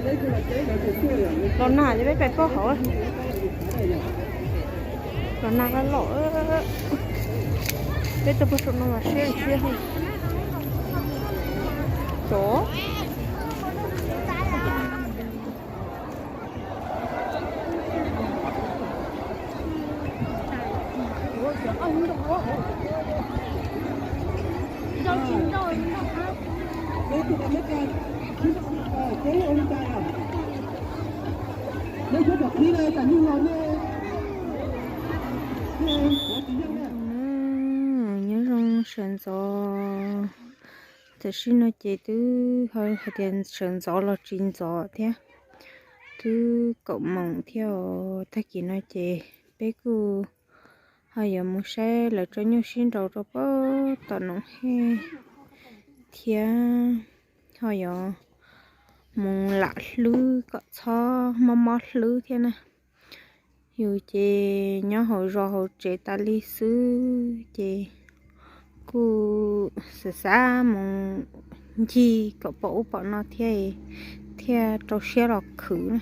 Los nag ces peb pais pab hauv. Los nag loj loj. Peb tuaj pem saum no mas siab siab. Cov Nyob zoo sawv ntxov. Tam sim no ces twb ho hais tias sawv ntxov los tsis ntxov thiab, twb kaum moos thiab os. Tag kis no ces peb kuj ho yuav mus saib lawv tso nyuj sib nraus rau pem tom Noom Hej thiab, ho yuav mus lam hlwb kom txhob mob mob hlwb thiab na. Yus ces nyob hauv zos hauv tsev tas li xwb ces kuj xav xav mus ncig kom pom ub pom no thiab, thiaj rau siab los khwv na.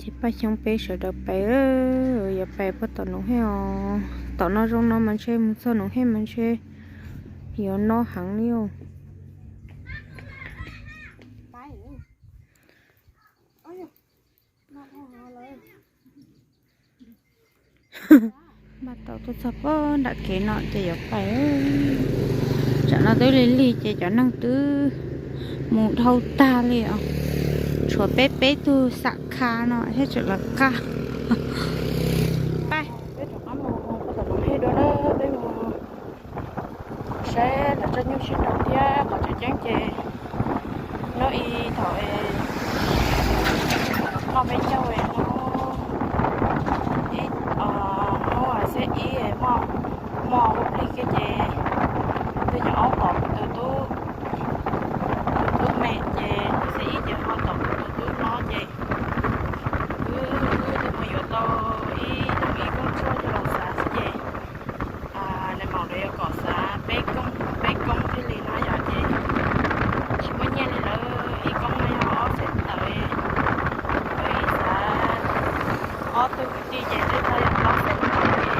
Ces Paj Xyooj peb sawv daws pais, yuav pais puag tom Noom Hej os. Tom no zoo no mas ntshe mus txog Noom Hej mas ntshe yuav no heev li os. Npaj tau tuaj txog pem nram kev no ces yuav pais. Tsam no twb lig lig ces cov neeg twb mus dhau tag li os. Tshuav peb peb tug xam kha no thiab tseem lawv qab. Pais, peb rov qab mus tom Noom Hej dua na, peb mus saib lawv tso nyuj sib nraus thiab qhov tseem ceeb ces hnub ib thaum noj peb caug hnub ib, hnub xiab ib moj, moj ua plig kiag ces twb nyuam qhuav pom kuv tus tub, kuv tus tub me ces hnub xiab ib ces ho pom kuv tus tub hlob ces wb twb mus yuav tau ib, ib koob tshuaj coj los xav xwb ces nws mam li yuav kom xav peb koob, peb koob thiaj li no yom ces tsis muaj nyiaj li lawm. Ib koob no yog ob xees tawm, ib xav ob tug kwv tij ces twb tau yog plaub xees tawm li.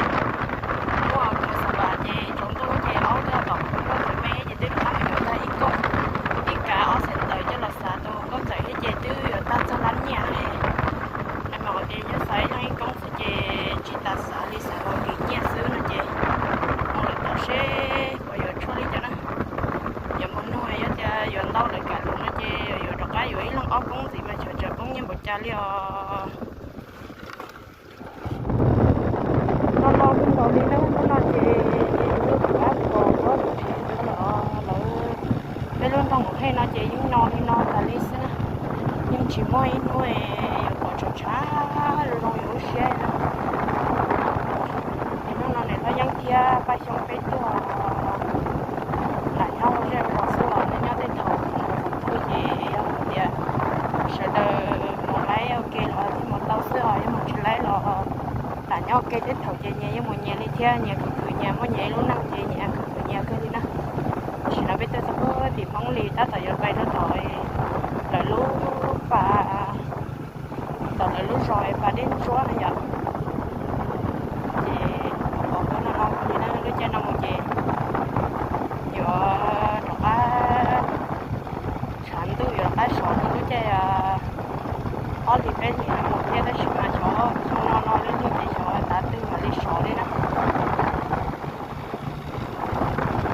Muaj tus xav vam ces tsaus ntuj ces ob tug tom kuv koob txawm me ces twb rov qab mus yuav tag ib koob, ib kav ob xees tawm coj los xav tus koob txawm thiab ces twb yuav tag txog lab nyiaj li. Nws mam tias yog xav ib leeg ib koob xwb ces tsis tas xav li, xav los nqis nyiaj xwb no ces mus lawm tom seb puas yuav tshuaj li cas na. Yuav mus nug yog tias yuav ntau lawv kam los no ces yuav rov qab yuav ib leeg ob koob ntxiv mas tsam tsam poob nyiaj npaum cas li os. No no kuj nkaus li na, hnub no ces yus lub tus ab pos ua tus tsev ntawd los lawv, peb lub nroog Noom Hej no ces yeej no li no tas li xwb na. Yeej tsis muaj ib hnub yuav pom tshav tshav zoo zoo yus lub siab na. Es hnub no niam Thaj Yeeb thiab Paj Xyooj peb tuaj lam nyob ua zej ua zos xwb los nej nyob tej thaum mus qhov twg ces yog hais tias sawv daws mus laib ua ke los thiaj mus tau xwb os, yog mus tsis laib los lam nyob ua ke tej thaum ces nyias yeej mus nyias li thiab, nyias khwv khwv nyias, muaj nyias ib lub neej ces nyias khwv khwv nyias kawg li na. Tam sim no peb tuaj txog puag tim Hmoob Lis tab tom yuav pais rau tom lawv lub pas, tom lawv lub zos pas dej ntsuab no yom. Ces pom qhov no no li na, lub caij no mus ces yuav rov qab tshav ntuj yuav rov qab sov rau lub caij ob hlis peb hlis no mus thiab, tab sis mas xyov no no lub caij ces xyov tav twg mam li sov li na.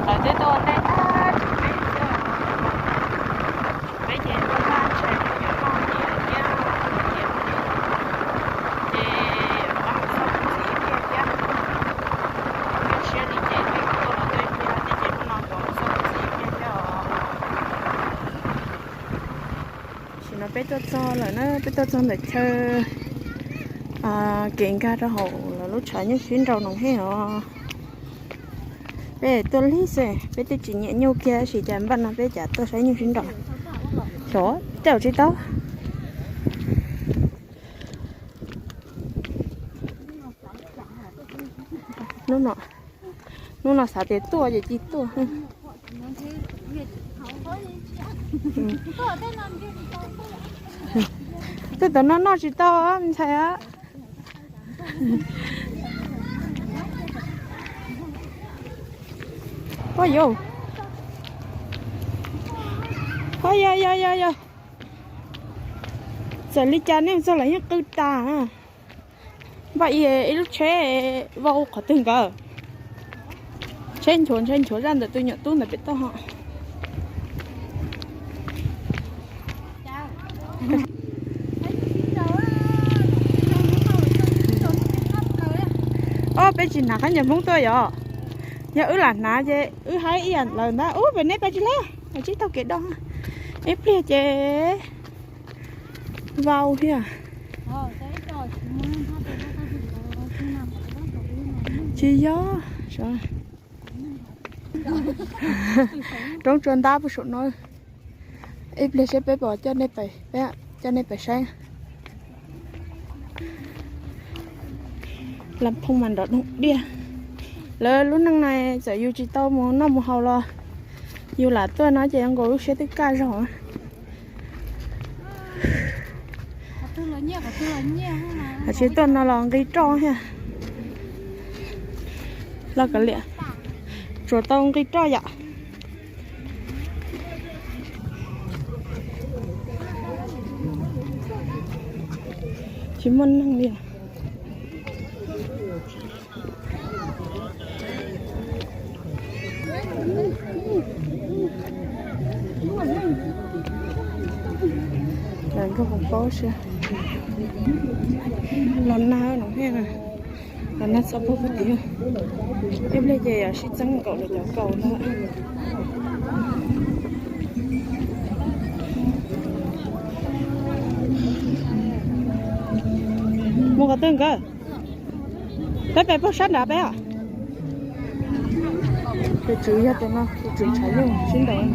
Lawv twb tuaj ua ntej tag, tshuav peb xwb, tshuav peb ces tuaj tag ntshe yuav noj ib hlis thiab, ces rov qab mus xauj kuv txiv ib pliag thiab. Zoo siab li ces peb kuj tuaj los tuaj ib pliag thiab ces hnub no yuav mus xauj kuv txiv ib pliag thiab os. Tam sim no peb tuaj txog lawm na, peb tuaj txog ntawm chaw kev nkag rau hauv lawv lub tshav nyuj sib nraus Noom Hej os. Peb tuaj lig xwb, peb twb tsis nyiam nyuj kiag tab sis cas npaj no peb cas tuaj saib nyuj sib nraus. Xyov, tej zaum tsis tau. Hnub no, hnub no xav tias tuaj ces cia tuaj. Tej tom no noj tsis tau me ntxhais a. Ua yau, ua yau yau yau yau. Txawm li cas nej txog los yeej qw tas. Npaj ib lub tsheb vau qhov twg nkawd. Tsheb nchuav ntshai nchuav zaj ntawm tus nyuam tub ntawm pem toj ho. Ob peb tsis hnav qab ncaws Hmoob tuaj yom. Yog wb lam hnav ces wb haib ib yam lawm ntag. Ub, pem nej pais tsis lawm, tsib taug kev do. Ib pliag ces vau thiab. Tsis yog, roob tsua ntab puag saum no. Ib pliag seb peb puas coj nej pais, peb coj nej pais saib. Lam Phooj mas nrov doog diaj. Lawv lub neej no txawm yus tsis tau mus noj mus haus los yus lam tuaj no ces zoo nkaus lub siab twb kaj zog. Hais tsis tuaj no los nqi roj thiab. Los kav liam, tsuas tau nqi roj yom. Tsis muaj neeg li. Nkauj hauv paus sab, los nag no thiab, los nag txhob pub pub tid. Ib pliag ces sib txeeb nkaus lawv cov kaus ntag. Mus qhov twg nkawd? Peb pem puag sab nrad peb os. Tus tswv yog tus no, tus tswv tshav nyuj sib ntaus.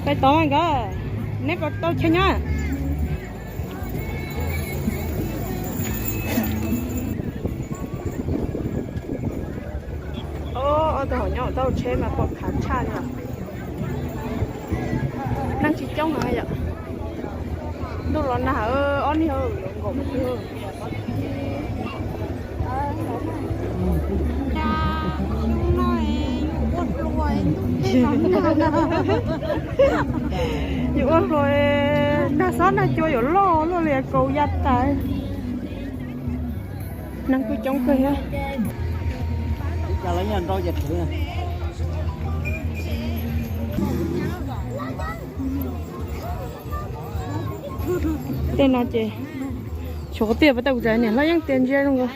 Peb tod nkawd, neb puas tau chaw nyob? Ob tug hauv nyob hauv tsheb mas pom khav tshaj li. Neeg tsis coob heev yom. Ntuj los nag, ob niag nkaum mus twg. Yus ua hluas, nag xob nag cua yuav loj luaj li kaus ya tas. Neeg kuj coob kawg thiab. Tej no ces tshuav qhov twg pab tau kuv tsav niam hlob yeej tias ntsia zoo nkaus.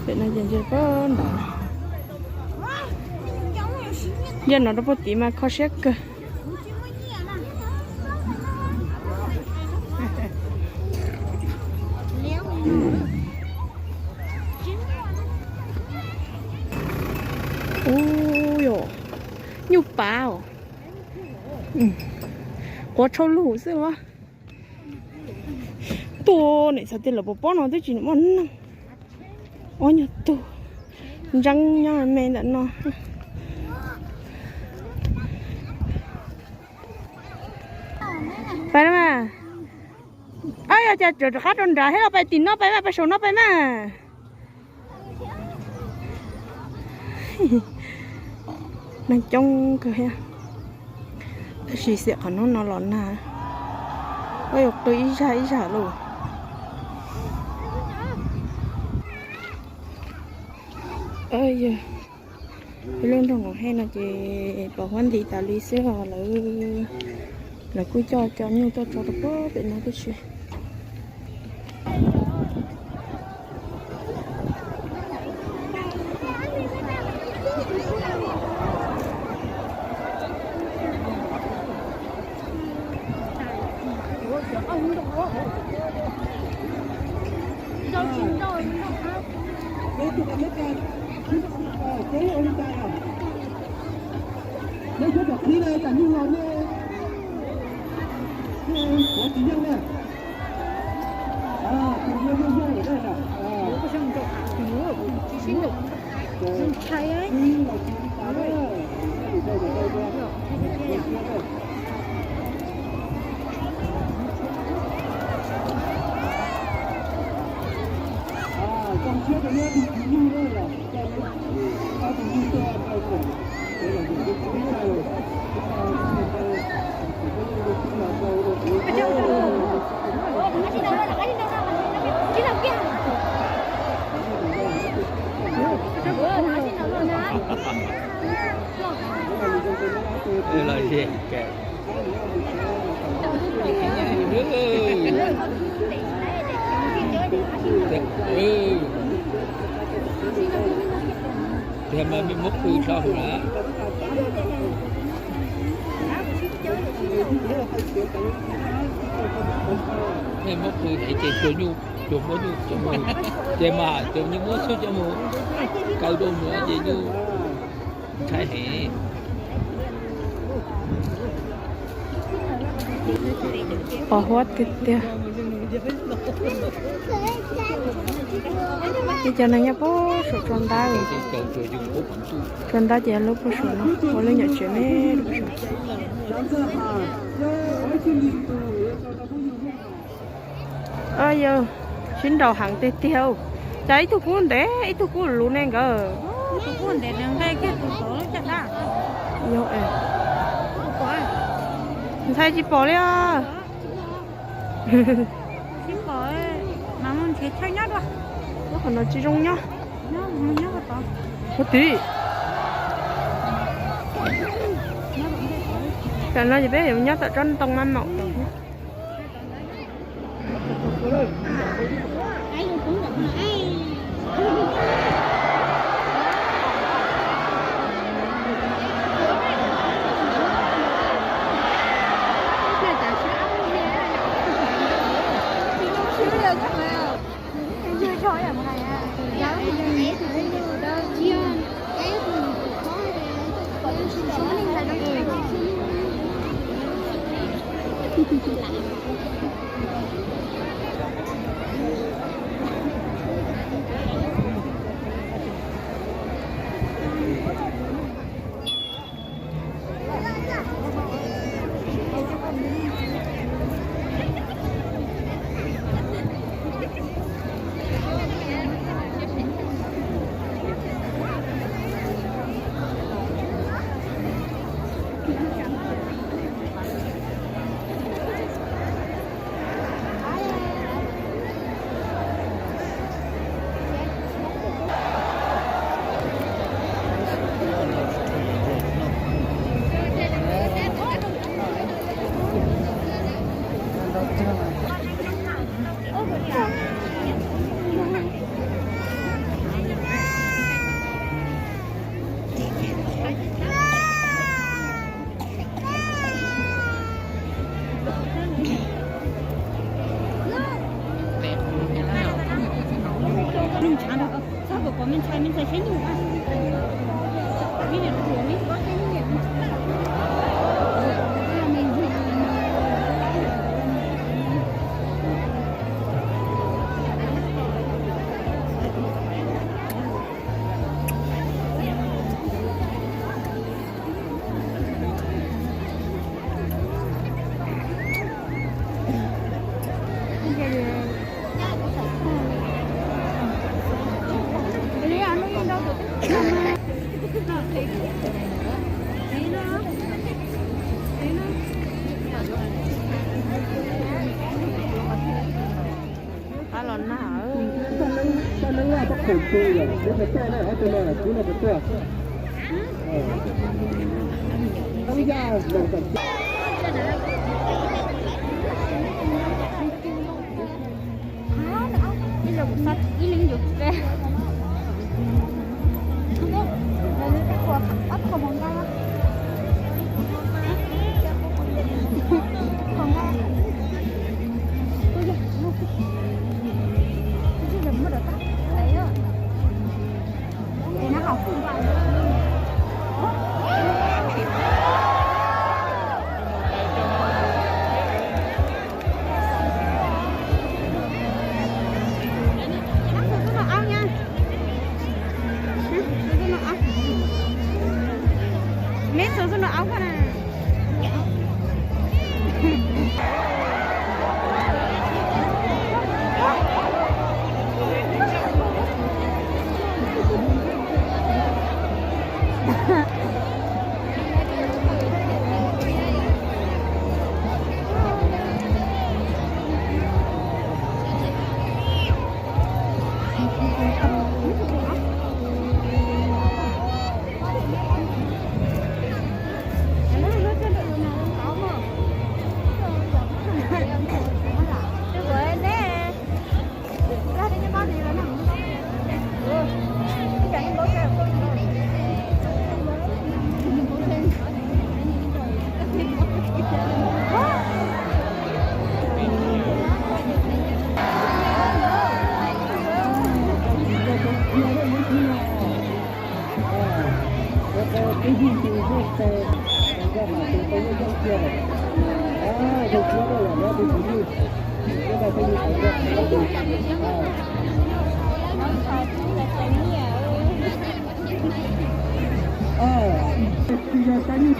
Pem no ces ntsia pab nrad. Yog no rau puag tid mas kho siab kawg. Ub yom, nyuj pav os. Quav tshau lug xwb los. Tuaj niam txhais tes lawv puas pob no twb tsis muaj neeg. Ob nyuag tug ntseeb nyob me ntawm no. Pais na mas. Ab, yog cas rov rov qab rau nrad thiab los pais tim no pais mas, pais saum no pais mas. Neeg coob kawg thiab. Tab sis xiam qhov hnub no los nag, yuav qw ib zaj ib zaj lauj. Yog lub nroog Noom Hej no ces pos huab nti tas li xwb os. Lawv, lawv kuj coj cov nyuj tuaj tso rau puag pem no tib si. Los ze ke. Tiag mas mej muab pw tso hauv na. Mej muab pw ces, ces cua nyuj, cua muab nyuj coj mus, ces mas cua nyuj muab xub coj mus kaw rau nws ces nyuj ntshai heev. Pos huab tiag tiag. Ib co neeg nyob puag saum tso ntab, tso ntab ces lub puag saum no ua lub nyuam tsev me. Yog sib nraus heev tiag tiag. Cas ib tug kub ntev ib tug kub luv ne nkawd. Ntshai tsis pom li os. Qhov no tsis zoo nyob. Ua tib. Tam no ces peb yuav nyob tom tsob ntoo maj maum. Qab los nag.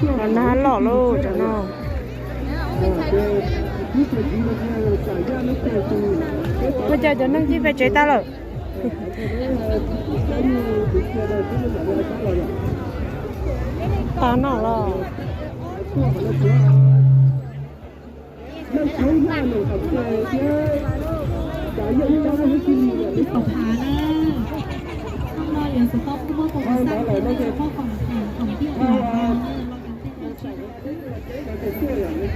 Los nag loj lauj cov no. Ua cas cov neeg cij pem tsev tag lawm? Tag noj los.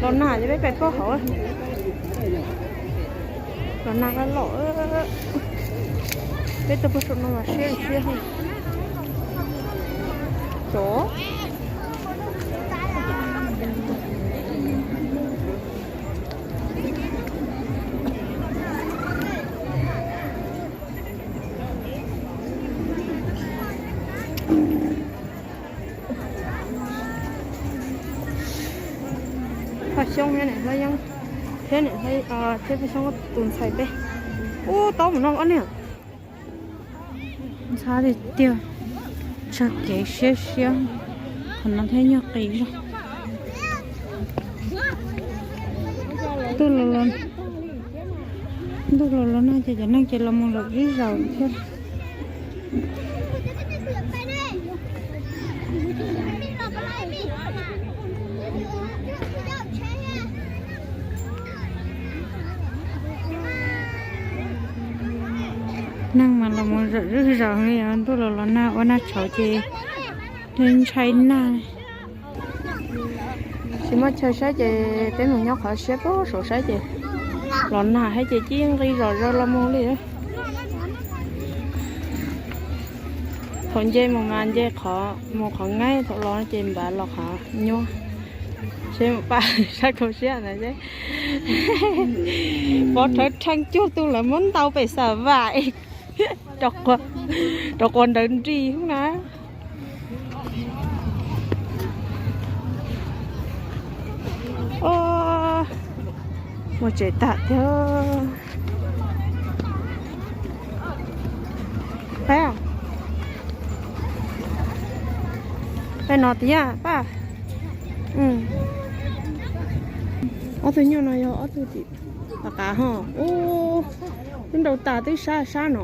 Los nag ces peb pais pog hauv. Los nag loj loj. Peb tuaj pog saum no mas siab siab. Cov Paj Xyoob thiab niam hlob Yeeb thiab niam hlob, thiab Paj Xyoob tus ntxhais peb. Ub, taub mus no ob niag. Ntxhab tiag tiag, tsag kev siab siab, qhov no thiab nyuag qis zog. Ntuj los los, ntuj los los nag ces cov neeg ces los mus lawm ib zaug thiab. Neeg mas los mus zawm zuj zaws li, ntuj los los nag ua nag tshauv ces ntshai nag. Tsis muaj chaw saib ces peb mus nyob qhov siab pem saum saib ces los nag thiab ces cia li nqis zom zaws los mus li. Thaum nce mus mas nce qhov mus qhov nqaij, thaum los ces npaj los qhov nyuaj. Seb mus paj sab kho siab ntawd seb. Pov rhawv rhees cuag tus lawv muab ntaus pem Xav Vam, rau quas ntawd nrig na. Mus tsev tag tiag. Peb, peb no tiag pab. Ob tug nyuj no yog ob tug tim tom qab ho. Ub, twb nrau tas twb sab sab no.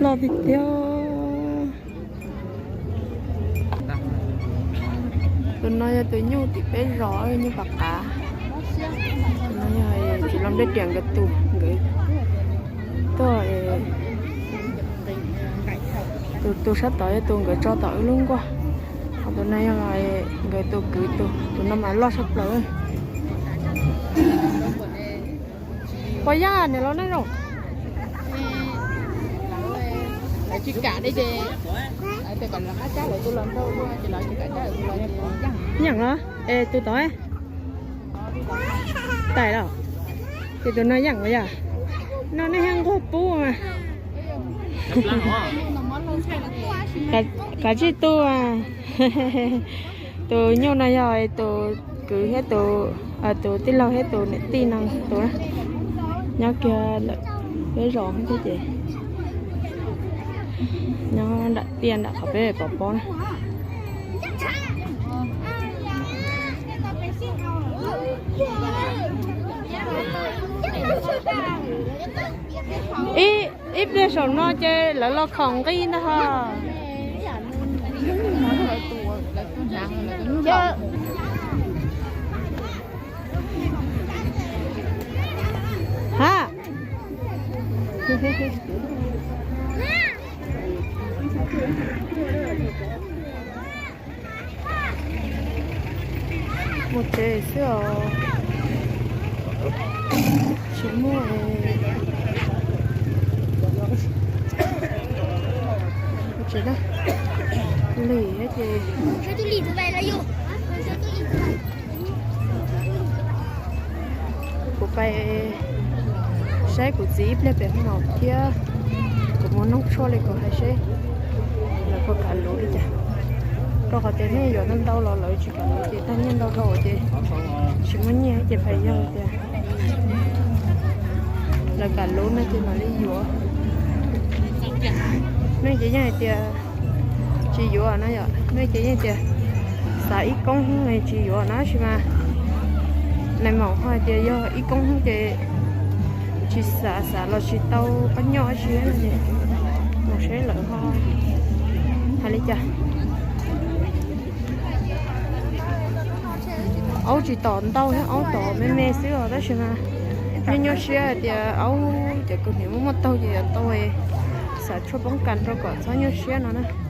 Loj tiag tiag. Tus no yog tus nyuj tim peb zos, nyuj Paj Qav. Tus no yog txiv Los Npliaj Riam nkawd tus, nkawd tuaj. Tus, tus sab tod yog tus nkawd tso tom wb lub nkuaj. Ho tus no yog nkawd tus kwv tus, tus no mas loj tshaj plaws. Puas yog niam laus Neej Zoo? Yeej los? Es tus tod? Tais los? Ces tus no yeej los yog? No nej yeej nquag pub mas. Kav tsij tu. Tus nyuj no yog tus kwv thiab tus, tus tij laug thiab tus niam tij no tus na. Nyob kiag ntawm peb zos thiab ces nyob nram tiaj nram qhov peb pom pob na. Ib, ib pliag saum no ces lawv los khaum nqi ntag ho. Ha. Mus tsev xwb os. Tsis muaj. Mus tsev na. Lim thiab ces kuv pais saib Kuv txiv ib pliag pem no thiab, kuv mus noog tshuaj li kuv hais seb lawv puas kam luv li cas. Rau qhov tias nej yuav ntau ntau los lawv tsis kam luv ces tag nyiaj ntau dhau ces tsis muaj nyiaj ces pais yog tias lawv kam luv no ces mam li yuav. Nej ces yeej hais tias tsis yuav no yom, nej ces yeej tias xav ib koob hwj tsis yuav no tab sis mas nais maum ho hais tias yog ib koob hwj ces tsis xav, xav los tsis tau pab nyob dab tsi ces mus seb lawv ho hais li cas. Aub tsis tom ntau thiab, aub tom me me xwb os tab sis mas nyuaj nyuaj siab hais tias aub cov kaus hniav muaj muaj taug ces yuav tau xav tshuaj poob kas rau kom txhob nyuaj siab no na.